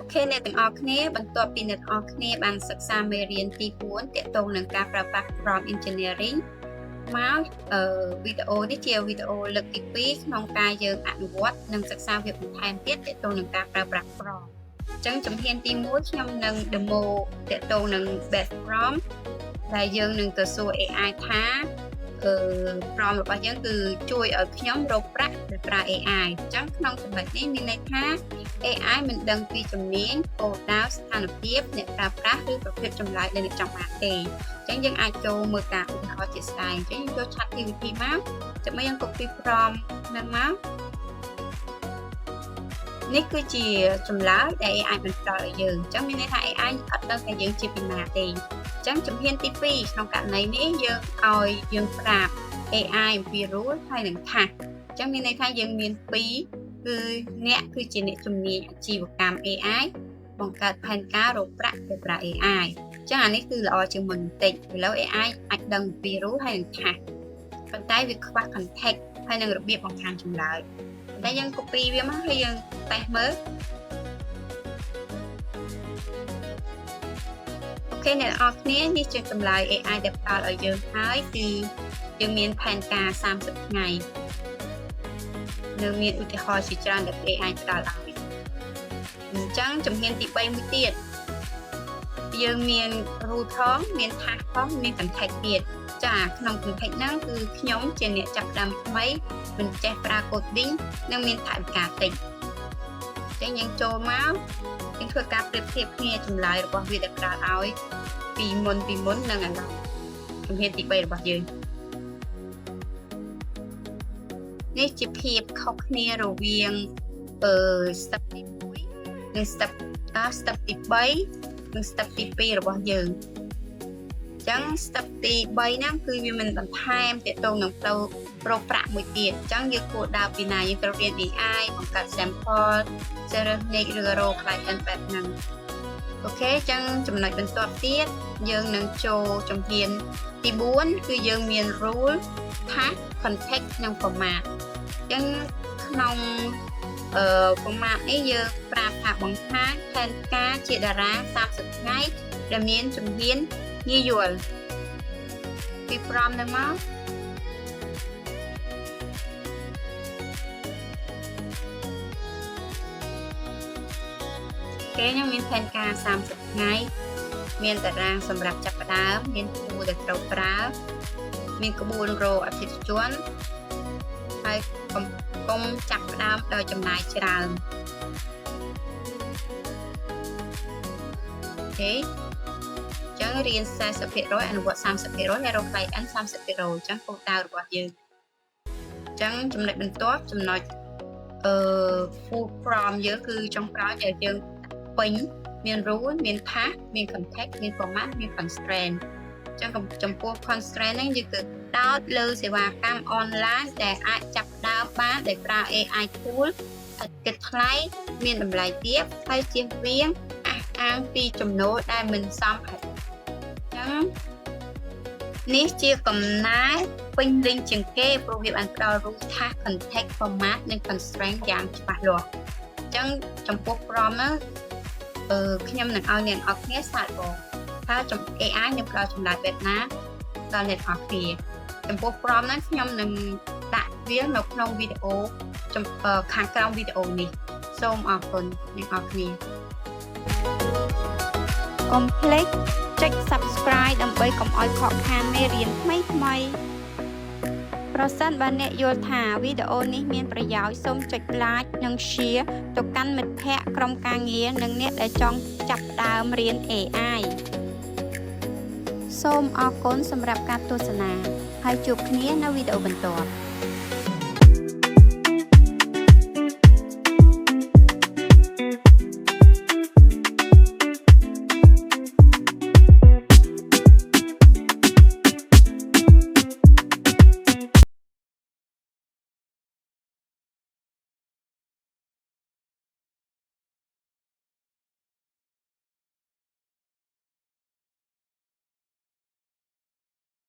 OK អ្នកទាំងអស់គ្នាបន្ទាប់ពីអ្នកទាំងអស់គ្នាបានសិក្សាមេរៀនទី4ទាក់ទងនឹងការប្រើប្រាស់ prompt engineering មកអឺវីដេអូនេះជាវីដេអូលើកទី2ក្នុងការយើងអនុវត្តនិងសិក្សាវាបន្ថែមទៀតទាក់ទងនឹងការប្រើប្រាស់ prompt អញ្ចឹងជំហានទី1ខ្ញុំនឹង demo ទាក់ទងនឹង best prompt ដែលយើងនឹងទៅសួរ AI ថាអឺ prompt របស់យើងគឺជួយឲ្យខ្ញុំរកប្រាក់ដោយប្រើ AI អញ្ចឹងក្នុងចំណុចនេះមានន័យថា AI មិនដឹងពីជំនាញគោលដៅស្ថានភាពអ្នកប្រើប្រាស់ឬប្រភេទចម្លើយដែលអ្នកចង់បានទេអញ្ចឹងយើងអាចចូលមើលការឧទាហរណ៍ជាក់ស្ដែងអញ្ចឹងយើងចូល Chat GPT មកចាំយើង copy prompt នឹងមកនេះគឺជាចម្លើយដែល AI បានផ្ដល់ឲ្យយើងអញ្ចឹងមានន័យថា AI អត់ដឹងថាយើងជាពីណាទេអញ្ចឹងជំហានទី2ក្នុងករណីនេះយើងឲ្យយើងប្រាប់ AI អំពី role ហើយនិង task អញ្ចឹងមានន័យថាយើងមាន2គឺអ្នកគឺជាអ្នកជំនាញអាជីវកម្ម AI បង្កើតផែនការរកប្រាក់ដោយប្រើ AI អញ្ចឹងអានេះគឺល្អជាងមុនបន្តិចឥឡូវ AI អាចដឹងពី role ហើយនិង task ប៉ុន្តែវាខ្វះ context ហើយនឹងរបៀបបង្ហាញចម្លើយប៉ុន្តែយើង copy វាមកហើយយើងតេស្តមើល OK អ្នកទាំងអស់គ្នានេះជាចម្លើយ AI ដែលផ្ដល់ឲ្យយើងហើយគឺយើងមានផែនការ30ថ្ងៃនៅមានឧទាហរណ៍ជាច្រើនដែល AI ផ្ដល់ឲ្យអញ្ចឹងជំហានទី3មួយទៀតយើងមាន role ផងមាន task ផងមាន context ទៀតចាក្នុង context ហ្នឹងគឺខ្ញុំជាអ្នកចាប់ផ្ដើមថ្មីមិនចេះប្រើ coding និងមានថវិកាតិចអញ្ចឹងយើងចូលមកយើងធ្វើការប្រៀបធៀបគ្នាចម្លើយរបស់វាដែលផ្ដល់ឲ្យពីមុនពីមុននិងឥឡូវជំហានទី3របស់យើងនេះជាភាពខុសគ្នារវាងអឺ step ទី1និង step ទី3និង step ទី2របស់យើងអញ្ចឹង step ទី3ហ្នឹងគឺវាមិនបន្ថែមទាក់ទងនឹងផ្លូវរកប្រាក់មួយទៀតអញ្ចឹងយើងគួរដើរពីណាយើងត្រូវរៀន AI បង្កើត sample ជ្រើសរើស niche ឬរក client បែបហ្នឹង OK អញ្ចឹងចំណុចបន្ទាប់ទៀតយើងនឹងចូលជំហានទី4គឺយើងមាន role task context និង format អញ្ចឹងក្នុងអឺ format នេះយើងប្រាប់ថាបង្ហាញផែនការជាតារាង30ថ្ងៃដែលមានជំហានងាយយល់ពី prompt នឹងមកគេនឹងមានផែនការ30ថ្ងៃមានតារាងសម្រាប់ចាប់ផ្ដើមមានគូដែលត្រូវប្រើមានក្បួនរកអតិថិជនហើយកុំចាប់ផ្ដើមដោយចំណាយច្រើន OK ចឹងរៀន40%អនុវត្ត30%ហើយរក client 30%ចឹងគោលដៅរបស់យើងចឹងចំណុចបន្ទាប់ចំណុចអឺ full prompt យើងគឺចុងក្រោយដែលយើងពេញមាន role មាន task មាន context មាន format មាន constraint ចឹងចំពោះ constraint ហ្នឹងយើងគឺដោតលើសេវាកម្មអនឡាញដែលអាចចាប់ផ្ដើមបានដោយប្រើ AI tool ឥតគិតថ្លៃមានតម្លៃទាបហើយជៀសវាងអះអាងពីចំណូលដែលមិនសមហេតុចឹងនេះជាកំណែពេញលេញជាងគេព្រោះវាបានផ្ដល់រូប task context format និង constraint យ៉ាងច្បាស់លាស់អញ្ចឹងចំពោះ prompt ហ្នឹងអឺខ្ញុំនឹងឲ្យអ្នកទាំងអស់គ្នាសាកល្បងថា AI នឹងផ្ដល់ចម្លើយបែបណាដល់អ្នកទាំងអស់គ្នាចំពោះ prompt ហ្នឹងខ្ញុំនឹងដាក់វានៅក្នុងវីដេអូខាងក្រោមវីដេអូនេះសូមអរគុណអ្នកទាំងអស់គ្នាកុំភ្លេចចុច Subscribe ដើម្បីកុំឲ្យខកខានមេរៀនថ្មីៗប្រសិនបើអ្នកយល់ថាវីដេអូនេះមានប្រយោជន៍សូមចុច Like និង Share ទៅកាន់មិត្តភ័ក្តិក្រុមការងារនិងអ្នកដែលចង់ចាប់ផ្ដើមរៀន AI សូមអរគុណសម្រាប់ការទស្សនាហើយជួបគ្នានៅវីដេអូបន្ទាប់។